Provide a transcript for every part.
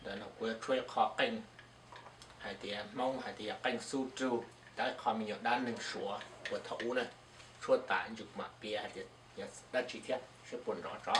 Kuv yuav tshuab ib qho qeej hais tias Hmoob hais tias yog qeej xub rug, tab ib qho me nyuam dab neeg Suav uas thaum ub na, tshuab tas ntsug mam piav hais tias yog dab tsi thiab seb puas nrov tso.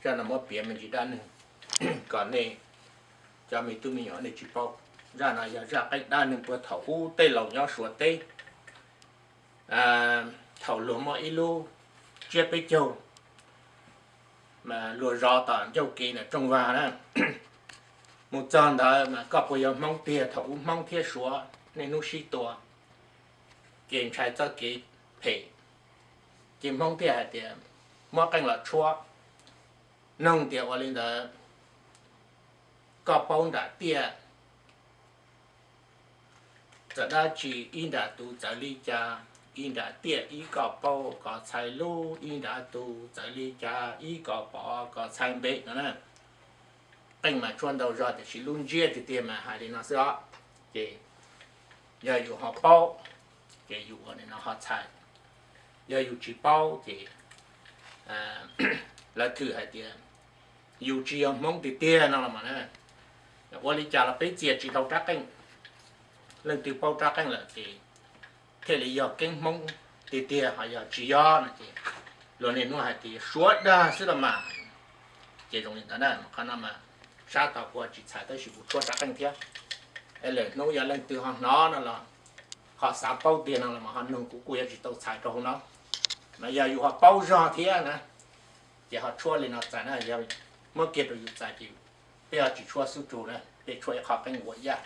Zaj no muab piav me ntsis dab neeg kom nej cov me tub me nyuam nej tsis paub. Zaj no yog zaj qeej dab neeg puag thaum ub tej laus nyob Suav teb, thaum luag muaj ib lub tsiab peb caug, mas luag zov tom ncauj kev ntawm rooj vag na. Mus txog ntawd mas koj puas yog Hmoob tiag, thaum ub Hmoob thiab Suav niaj hnub sib tua, ces ntshai txoj kev phem, ces Hmoob thiaj hais tias muab qeej los tshuab, noog tias ua li ntawd koj paub nram tiaj txawm dab tsi, ib nram tus txawv li cas, ib nram tiaj ib koj paub koj txhais lub, ib nram tus txawv li cas ib koj pom koj txhais npe no na. Qeej mas tshuab ntau zog tiam sis lub ntsiab tiag tiag mas hais li no xwb os. Ces yog yus ho paub ces yus ua li no ho txhais, yog yus tsis paub ces lawv thwm hais tias yus tsis yog Hmoob tiag tiag no los mas na. Ua li cas los peb txia tsis tau rab qeej, leej twg paub rab qeej lawm ces thiaj li yog keeb Hmoob tiag tiag, ho yog tsis yog no ces luag niaj hnub hais tias Suav dag xwb los mas. Ces zoo li ntawd na, qhov no mas sab tod kuv tsis txhais tab sis kuv tshuab rab qeej thiab. Es lwm hnub yog leej twg ho hnov no los ho xav paub tiag no los mas ho nug kuv, kuj yuav tsis tau txhais rau hauv no. Mas yog yus ho paub zog thiab na, ces ho tshuab li no txais na, yog muab kiag rau yus txais ces peb ho tsis tshuab xub rug na, peb tshuab ib qho qeeb uas yaj.